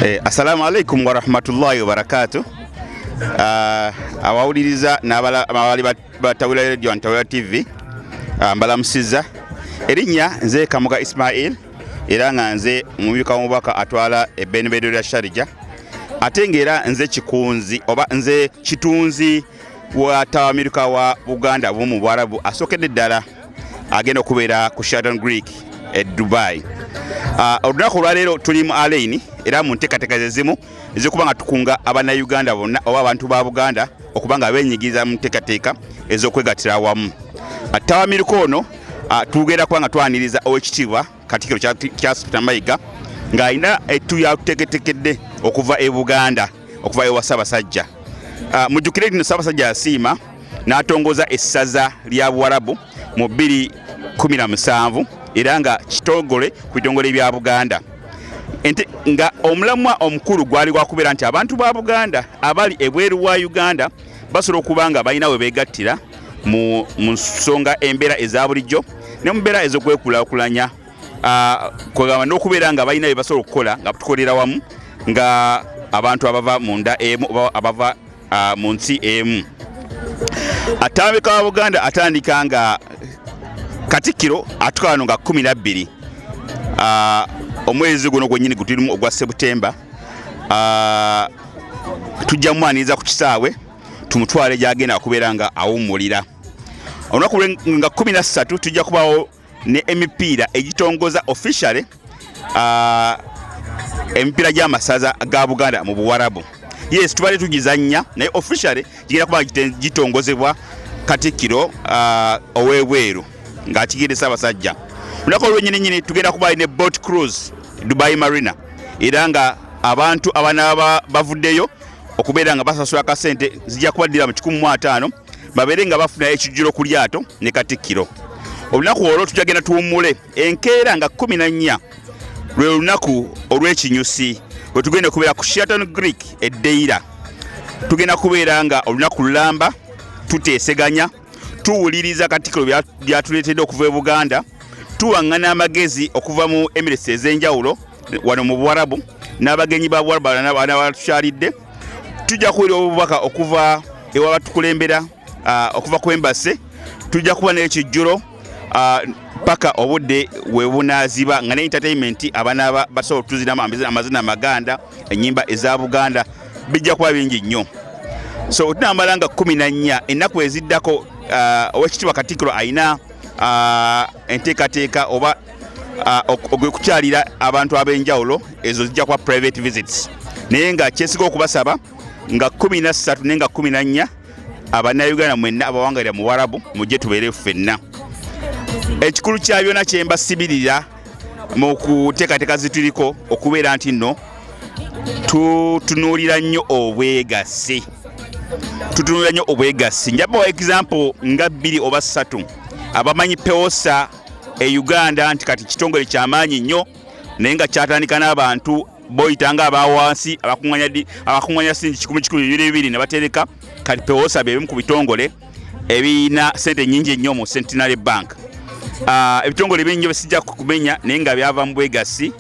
Assalamu alaikum warahmatullahi wabarakatu. Abawuliriza n'abali batawula radio and Tawula TV, mbalamusiza. Erinnya nze Kamuga Ismail, era nga nze omumyuka w'omubaka atwala ebbenbedo lya Sharjah, ate ng'era nze kikunzi oba nze kitunzi wa tawamiruka wa Buganda bumu Buwarabu asookedde ddala agenda okubeera ku Sheraton Greek e Dubai. Olunaku olwaleero tuli mu Al Ain, era mu nteekateeka zezimu ez'okuba nga tukunga Abannayuganda bonna oba abantu ba Buganda okuba nga beenyigiriza mu nteekateeka ez'okwegattira awamu. Tawamiruka ono tugenda kuba nga twaniriza Owekitiibwa Katikkiro Charles Peter Mayiga ng'alina ettu yakuteeketeekedde okuva e Buganda, okuva ewa Ssaabasajja. Mujjukire nti Ssaabasajja yasiima n'atongoza essaza lya Buwarabu mu 2017, era nga kitongole ku bitongole bya Buganda. Nga omulamwa omukulu gwali gwakubeera nti abantu ba Buganda abali ebweru wa Uganda basobola okuba nga balina we beegattira mu nsonga embeera eza bulijjo ne mu mbeera ez'okwekulaakulanya, kwegamba n'okubeera nga balina bye basobola okukola nga tukolera wamu nga abantu abava mu nda emu oba abava mu nsi emu. Atambika wa Buganda atandika nga Katikkiro atuka wano nga 12 omwezi guno gwennyini gutulimu ogwa Sebutemba. Tujja mwaniriza ku kisaawe, tumutwale gyagenda okubeera nga awummulira. Olunaku nga 13 tujja kubawo ne emipiira egitongoza officially emipiira gy'amasaza ga Buganda mu Buwarabu. Yes, tubadde tugizannya, naye officially gigenda kuba gitongozebwa Katikkiro ow'ebweru ng'akigidde Ssaabasajja. Olunaku olwennyininyini tugenda kuba ne boat cruise Dubai Marina, era nga abantu abanaaba bavuddeyo okubeera nga basasula akasente zijja kubaddira mu 150, babeere nga bafuna ekijjulo ku lyato ne Katikkiro. Olunaku olwo tujja genda tuwummule. Enkeera nga 14 lwe lunaku olw'ekinyusi bwe tugenda okubeera ku Sheraton Greek e Deira. Tugenda kubeera nga olunaku lulamba tuteeseganya, tuwuliriza Katikkiro byatuleetedde okuva e Buganda, tuwaŋŋana amagezi okuva mu Emirates ez'enjawulo wano mu Buwarabu n'abagenyi ba Buwarabu abatukyalidde. Tujja kuwulira obubaka okuva ewa batukulembera, okuva ku embassy. Tujja kuba n'ekijjulo paka obudde we bunaaziba, nga ne entertainment abanaaba basobola okutuzinamu amazina amaganda, ennyimba eza Buganda bijja kuba bingi nnyo. So tunamala nga 14. Ennaku eziddako Owekitiibwa Katikkiro alina enteekateeka oba ogwekukyalira abantu ab'enjawulo. Ezo zijja kuba private visits, naye nga kyesiga okubasaba nga 13 naye nga 14, Abannayuganda mwenna abawangalira mu Warabu mujje tubeere ffenna. Ekikulu kya byonna kyembasibirira mu kuteekateeka zituliko okubeera nti nno tutunuulira nnyo obwegassi, tutunuulira nnyo obwegassi. Njabawa example nga bbiri oba ssatu. Abamanyi PEWOSA e Uganda nti kati kitongole kyamaanyi nnyo, naye nga kyatandika n'abantu boyitanga abawansi abakuŋŋanya singi kikumi kikumi, bibiri bibiri ne batereka. Kati PEWOSA bye bimu ku bitongole ebirina sente nyingi ennyo mu Centenary Bank. Ebitongole bingi besijja kumenya, naye nga byava mu bwegassi.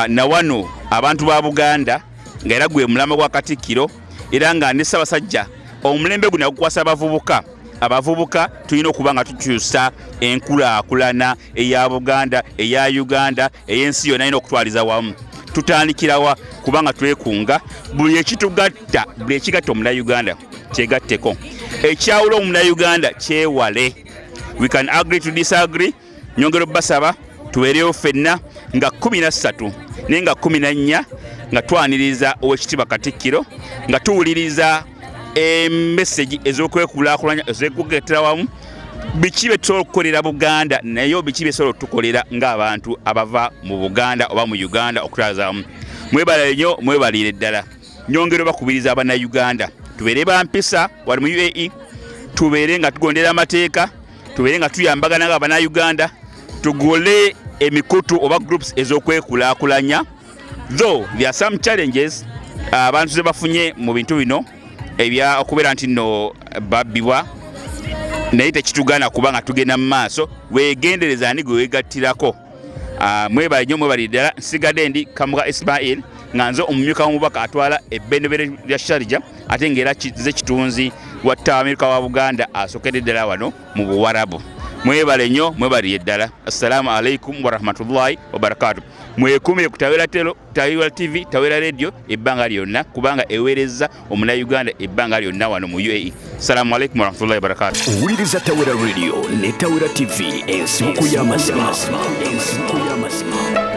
Nawano abantu ba Buganda, nga era gwe mulama gwa Katikkiro, era nga ne Ssaabasajja omulembe guno yagukwasa abavubuka. Abavubuka tulina okuba nga tukyusa enkulaakulana eya Buganda, eya Uganda, ey'ensi yonna alina okutwaliza wamu. Tutandikirawa? Kubanga twekunga buli ekitugatta, buli ekigatta Omunauganda kyegatteko, ekyawula Omunauganda kyewale. We can agree to disagree. Nyongera obbasaba tubeereyo ffenna nga 13 naye nga 14, nga twaniriza Owekitiibwa Katikkiro, nga tuwuliriza emessage ez'okwekulaakulanya, ez'okugattira wamu, biki bye tusobola okukolera Buganda, naye biki byesobola okutukolera ng'abantu abava mu Buganda oba mu Uganda okutwaliza wamu. Mwebale nnyo, mwebalire ddala. Nyongera bakubiriza Abannayuganda tubeere bampisa wali mu UAE, tubeere nga tugondera amateeka, tubeere nga tuyambagana nga Abannayuganda, tugole emikutu oba groups ez'okwekulaakulanya. Though there are some challenges abantu ze bafunye mu bintu bino ebya okubeera nti nno babbibwa, naye tekitugaana kuba nga tugenda mu maaso. Weegendereza ani gwe weegattirako. Mwebale nnyo, mwebalire ddala. Nsigadde ndi Kamuga Ismail. Nga nze omumyuka w'omubaka atwala ebbendobere lya Sharjah, ate ng'era nze kitunzi wa ttabamiruka wa Buganda asookedde ddala wano mu Buwarabu. Mwebale nnyo, mwebaliye ddala. Assalamu alaikum warahmatullahi wabarakatu. Mwekuumire ku Tawera Telo, Tawera TV, Tawera Radio ebbanga lyonna, kubanga eweereza omunnayuganda ebbanga lyonna wano mu UAE. Assalamu alaikum warahmatullahi wabarakatu. Owuliriza Tawera Radio ne Tawera TV, ensibuko y'amazima. Ensibuko y'amazima.